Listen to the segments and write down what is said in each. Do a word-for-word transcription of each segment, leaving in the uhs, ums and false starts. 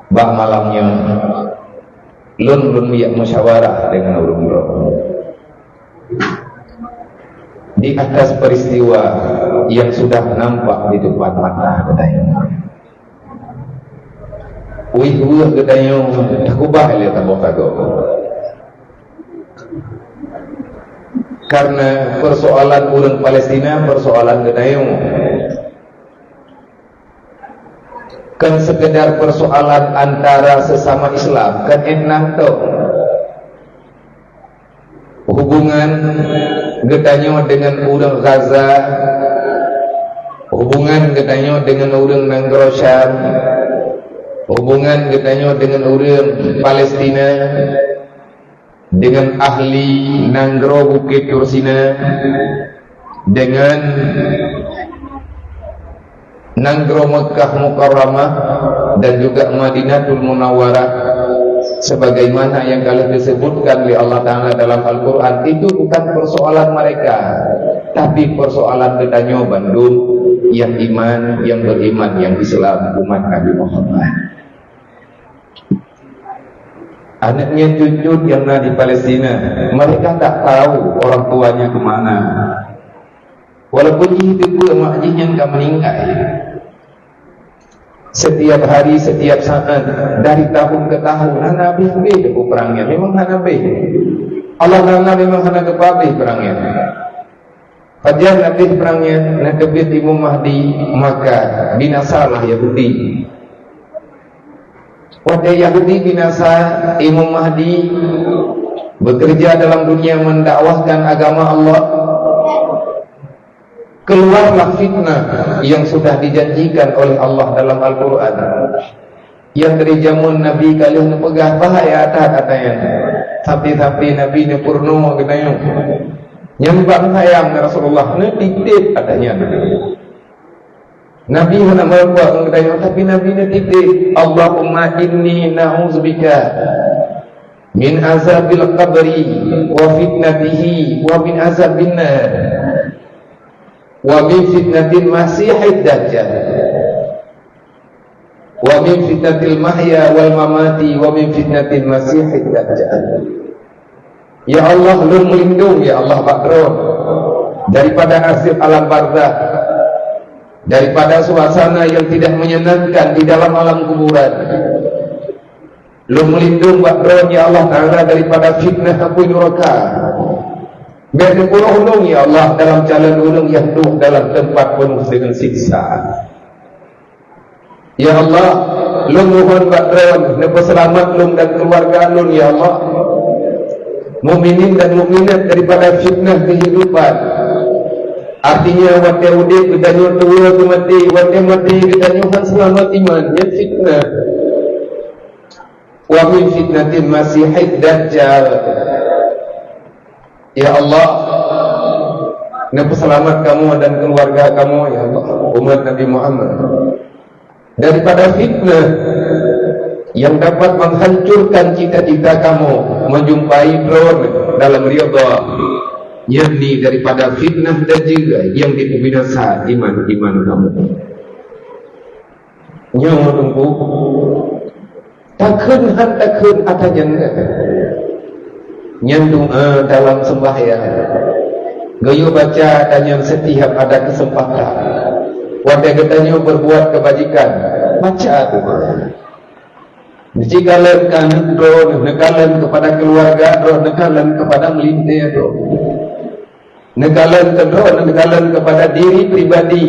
Bak malam nyoe, lôn, lôn jak musyawarah deungon ureuëng droe di atas peristiwa yang sudah nampak di depan mata geutanyoe. Wih-wih geutanyoe takubah lé saboh sagoe. Karena persoalan ureuëng Palestina, persoalan geutanyoe. Kon sekedar persoalan antara sesama Islam, kon enang tok. Hubungan geutanyoe dengan ureuëng Gaza, hubungan geutanyoe dengan ureuëng nanggroe Syam, hubungan geutanyoe dengan ureuëng Palestina, dengan ahli nanggroe Bukét Tursina, dengan nanggroe Mekkah Mukarramah dan juga Madinatul Munawwarah, sebagaimana yang telah disebutkan oleh Allah Ta'ala dalam Al-Quran, itu bukan persoalan mereka, tapi persoalan geutanyoe bandum yang iman, yang beriman, yang Islam, umat Nabi Muhammad. Aneuk nyan cut-cut nyang na di Palestina, mereka tak tahu orang tuanya ke mana. Walaupun jih teupeue mak jih nyan ka meninggai. Setiap hari, setiap saat, dari tahun ke tahun, hana habéh-habéh teupeue perang nyan. Memang hana habéh. Allah Ta'ala memang hana geupeuhabéh perang nyan. Pajan habéh perang nyan, na teubiet Imam Mahdi, maka binasalah Yahudi. Watée Yahudi binasa, Imam Mahdi bekerja dalam dunia mendakwahkan agama Allah. Keluarlah fitnah yang sudah dijanjikan oleh Allah dalam Al-Quran. Nyang dari jameun Nabi ka lheueh neupeugah, bahaya that ata nyan. Tapi-tapi Nabi neupeurunoe geutanyoe. Nyan bak sayang Rasulullah neutitip ata nyan. Nabi hana meurumpok ngon geutanyoe, tapi Nabi neutitip, "Allahumma inni na'udzubika min azabil qabri wa fitnatihi wa min azabin nar wa min fitnatil masihid dajjal." Wa min fitnatil mahya wal mamati wa min fitnatil masihid dajjal. Ya Allah, lôn meulindong, ya Allah, bak droe daripada azab alam barzakh, daripada suasana yang tidak menyenangkan di dalam alam kuburan. Lôn meulindong bak droe, ya Allah Ta'ala, daripada fitnah apui nuraka. Bèk neupeurôh lôn, ya Allah, dalam calon ureuëng nyang duek dalam teumpat peunoh deungon siksa. Ya Allah, lôn mohon bak Droe, neupeuseulamat lôn dan keuluwarga lôn, ya Allah. Mukminin dan mukminat daripada fitnah keuhidupan. Artinya, watèe udép geutanyoe tuwoe keu maté, watèe maté geutanyoe han seulamat iman, nyan fitnah. Wa min fitnatil masihid dajjal. Ya Allah, neupeuseulamat kamoe dan keuluwarga kamoe, ya Allah, umat Nabi Muhammad, daripada fitnah yang dapat menghancurkan cita-cita kamoe meujumpai Droe dalam ridha, yakni daripada fitnah dajjal yang jipeubinasa iman-iman kamoe. Nyoe Teungku, takheun han takheun ata nyan. Nyan doa dalam sembahyang. Geuyue baca ata nyan setiap ada kesempatan. Watèe geutanyoe berbuat kebajikan, baca doa. Neukalon keu aneuk droe, neukalon kepada keuluwarga droe, neukalon kepada meulintèe droe. Neukalon keu droe, neukalon kepada diri pribadi.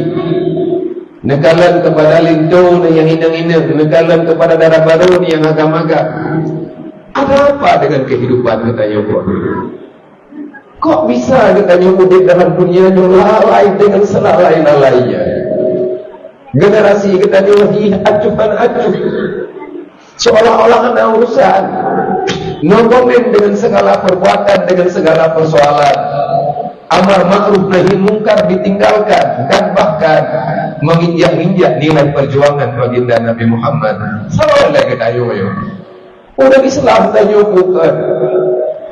Neukalon kepada linto nyang inong-inong, neukalon kepada dara barô nyang agam-agam. Ada apa dengan kehidupan geutanyoe kok? Kok bisa geutanyoe udép dalam dunia nyoe lalai dengan selalai-lalainya? Generasi geutanyoe hi acuh ban acuh. Seolah-olah hana urusan. No comment dengan segala perbuatan, dengan segala persoalan. Amar ma'ruf nahi mungkar ditinggalkan dan bahkan menginjak-injak nilai perjuangan baginda Nabi Muhammad sallallahu alaihi wasallam. Ureuëng Islam tanyoe bukon.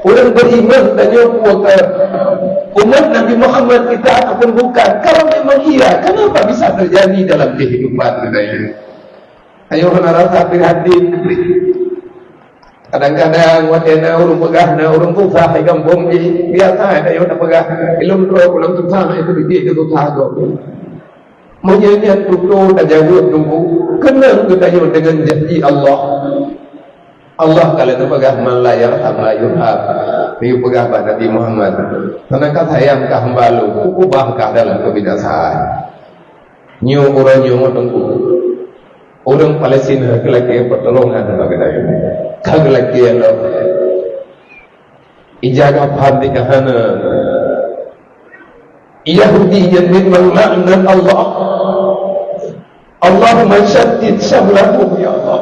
Ureuëng beriman tanyoe bukon. Umat Nabi Muhammad kita ataupun bukan. Kalau memang iya, kenapa bisa terjadi dalam kehidupan kita ini? Ayo hana rasa prihatin. Kadang-kadang watée na ureuëng peugah, na ureuëng susah di gampông jih, biasa ayo tapeugah, "Ilôn droe ulôn susah, itu biji itu susah gob." Meunyoe nyan tutoe tajaweueb teungku, keunong geutanyoe deungon janji Allah. Allah ka lheueh neupeugah, "Man la yarham la yurham." Geupeugah bak Nabi Muhammad, "Hana ka sayang kah hamba lôn, kukeubah kah dalam keubinasaan." Nyoe uroe nyoe teungku, ureuëng Palestina geulakée peutulongan bak geutanyoe. Ka geulakée lom. Ija geupham di kahana. Yahudi nyan memang laknat Allah. Allahumma syaddid syamlahum, ya Allah.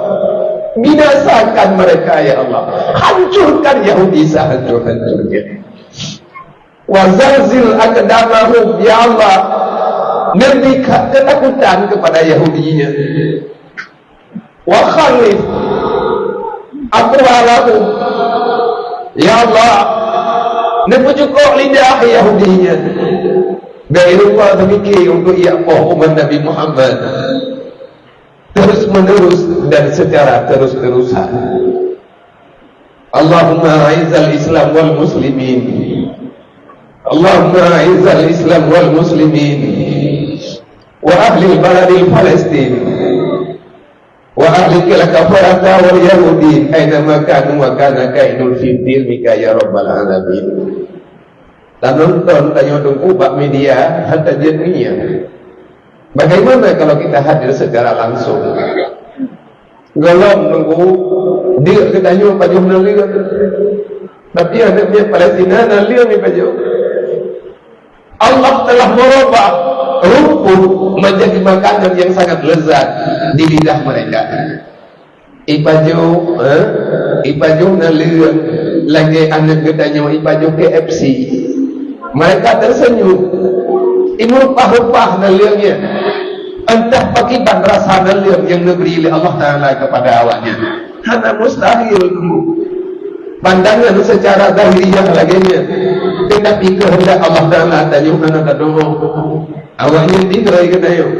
Binasakan mereka, ya Allah. Hancurkan Yahudi sehancur-hancurnya. Wa zalzil aqdamahum, ya Allah. Memberi ke-, ketakutan kepada Yahudi nyan. Wa khallif aqwalahum. Ya Allah, neupeujukok lidah Yahudi nyan. Bèk rupa teumiki untuk jak poh umat Nabi Muhammad terus-menerus dan secara terus-terusan. Allahumma a'izzal Islam wal muslimin. Allahumma a'izzal Islam wal muslimin. Wa ahli baladil Palestin. Wa ahlikil kafarata wal yahudi aina ma kanu wa kana kaidul fitnah bika ya rabbal alamin. Dan nonton tanyoe teungku bak media, hana jeuet ngieng. Bagaimana kalau kita hadir secara langsung? Gohlom teungku, deuk geutanyoe pajoh na leueng. Tapi aneuk miet Palestina na leueng ipajoh. Allah telah merubah rumput menjadi makanan yang sangat lezat di lidah mereka. Ipajoh, eh, ipajoh na leueng lagèe aneuk geutanyoe ipajoh K F C. Mereka tersenyum. Imeurupah-rupah na leueng nyan. Entah pakiban rasa na leueng yang neubri lé Allah Taala kepada awaknyan. Hana mustahil, teungku. Pandangan secara zahiriah lagèe nyan, tetapi keuheundak Allah Taala tanyoe hana tadong. Awaknyan tinggai geutanyoe,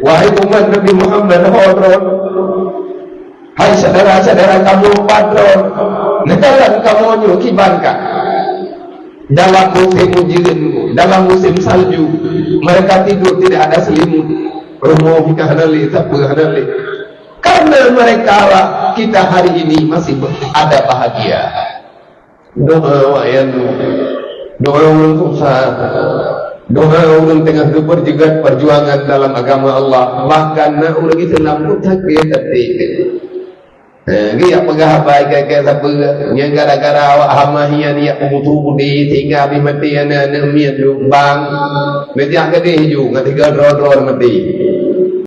"Wahai umat Nabi Muhammad, ho droe? Hai syedara-syedara kamoe, pat droe? Neukalon kamoe nyoe kiban kah?" Dalam musim ujeuen, dalam musim salju, mereka tidur tidak ada selimut. Rumoh ka hana lé, sapeue hana lé. Karena mereka lah kita hari ini masih ber-, ada bahagia. Doa awaknyan, doa ureuëng susah, doa ureuëng teungoh geupeurjeugat perjuangan dalam agama Allah. Bahkan na ureuëng Islam pun sakét até. Eh, geujak peugah haba keu-keu sapeue, nyan gara-gara awak hama hian yak peubutu budi, sehingga habéh maté aneuk-aneuk miet duek bang. Neujak keudeh ju, ngon tiga droe-droe maté.